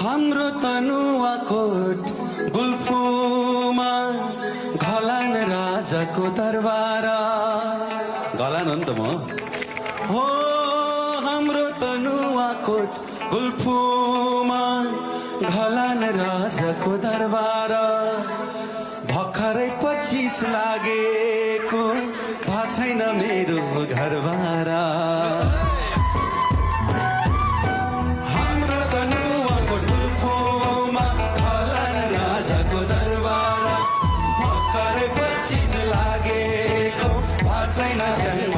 हाम्रो तनुवाकोट गुल्फुमा घलान राजाको दरबार घलान हो नि त म हो हाम्रो तनुवाकोट गुल्फुमा घलान राजाको दरबार भर्खरै 25 लागेको भा छैन मेरो घरबार हाम्रो तनुवाकोट गुल्फुमा घलान राजाको दरबार भर्खरै 25 लागेको भा छैन जन्म